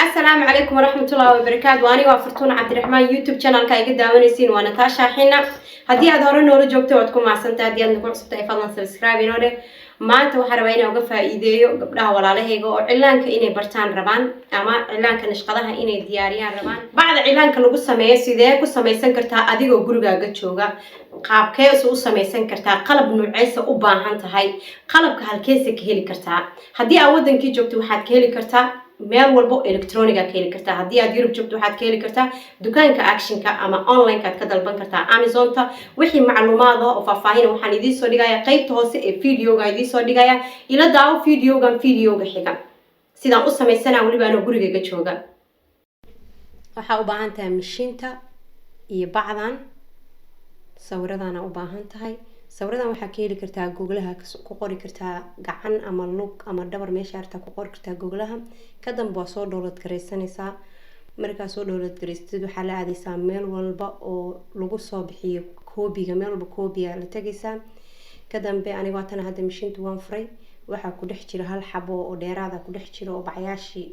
Asalaamu calaykum waraxmatullahi wabarakaatu. Waa aniga, waa Furtuun Cabdiraxmaan. YouTube channelka iga daawanaysiin waa Natasha Xina. Haddii aad hore noola joogto, waad ku mahadsantahay. Haddii aad nagu cusubtahay, fadlan subscribe inoo dheh. Maanta waxaan rabaa inaan uga faa'iideeyo gabdhaha walaalahayga oo cilaanka inay bartaan rabaan ama cilaanka nashqadaha inay diyaariyaan rabaan. Bacda cilaanka lagu sameeyo sidee ku samaysan kartaa adigoo gurigaaga jooga? Qaabkee u samaysan kartaa? Qalab nuuceysa u baahan tahay? Qalabka halkeesa ka heli kartaa? Haddii aad wadankii joogto, waxaad ka heli kartaa meel walbo electroniga ka heli kartaa. Haddii aad Yurub joogto, waxaad ka heli kartaa dukaanka Actionka ama onlinekaad ka dalban kartaa Amazonta. Wixii macluumaad ah oo faahfaahina waxaan idiin soo dhigaya qeybta hoose ee videoga idiin soo dhigaya. Ila daawo videogan, videoga xiga, sidaan u samaysanaa weliba anoo gurigayga jooga. Waxaa u baahan tahay mishiinta iyo bacdan sawiradaana u baahan tahay. Sawiradan waxaa ka heli kartaa Googlaha, ku qori kartaa gacan ama lug ama dhabar, meesha artaa ku qori kartaa Googlaha. Ka dambe waa soo download garaysanaysaa. Markaa soo download garaystid, waxaa la aadaysaa meel walba oo lagu soo bixiyo koobiga, meel walba koobiga la tegaysaa. Ka dambe aniga waatana hadda mishiinta waan furay. Waxaa ku dhex jira hal xabo oo dheeraada ku dhex jiro oo bacyaashii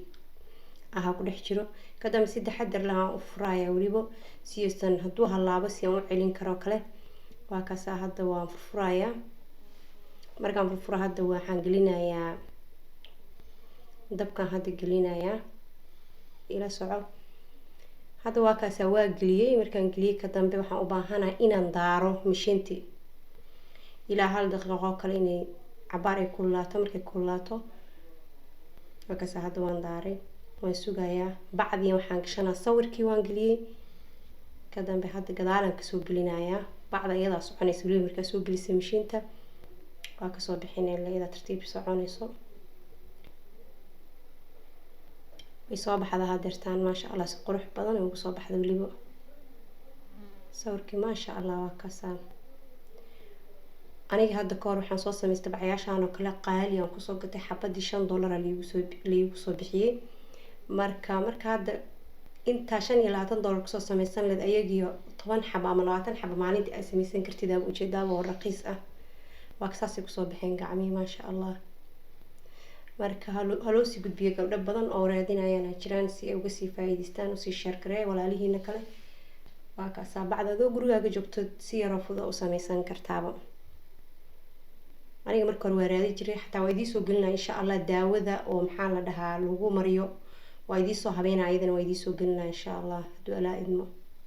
ahaa ku dhex jiro. Ka dambe si taxadar lahaan u furaya, weliba siyuusan hadduu halaabo si aan u celin karo kale. Waa kaasaa, hadda waan furfurayaa. Markaan furfuro, hadda waxaan gelinayaa dabkaan hadda gelinayaa. Ila soco. Hadda waa kaasaa, waa geliyey. Markaan geliyey ka dambe, waxaan u baahanahay inaan daaro mishiintii ilaa hal daqiiqo kale, inay cabaar ay kululaato. Markay kululaato, waa kaasaa, hadda waan daaray, waan sugayaa. Bacdii waxaan gashanaa sawirkii waan geliyey. Ka dambe hadda gadaalaan kasoo gelinayaa bacda, iyadaa soconaysa. Weliba markaa soo gelisay mishiinta, waa kasoo bixinayla, iyadaa tartiib soconayso. Way soo baxda hadeertaan, maasha Allah, si qurux badan ay ugu soo baxda weliba sawirkii, maasha Allah. Waa kaasaan. Aniga hadda kahor waxaan soo samaystay bacyaashaan oo kale, qaali aan kusoo gatay, xabadii $5 liigu soo bixiyey. Marka hadda intaa $25 kusoo samaysan leed, ayagiyo 10 xaba ama 20 xaba maalintii aad samaysan kartid, aaba ujeedaaba oo raqiis ah. Waa saasay kusoo baxeen gacmihii, maasha Allah. Marka haloo sii gudbiyo, gabdho badan oo raadinayaan jiraan, si ay uga sii faa'iidaystaan. Usii share gareey walaalihiina kale. Waa kaasaa, bacda adoo gurigaaga joogto si yaroo fudud u samaysan kartaaba. Aniga marka hore waa raadi jiray, xataa waa idiin soo gelinaya insha Allah. Daawada oo maxaa la dhahaa lagu mariyo waa idiin soo habeynaya, iyadana waa idiin soo gelinaya insha Allah hadduu Alaa idmo.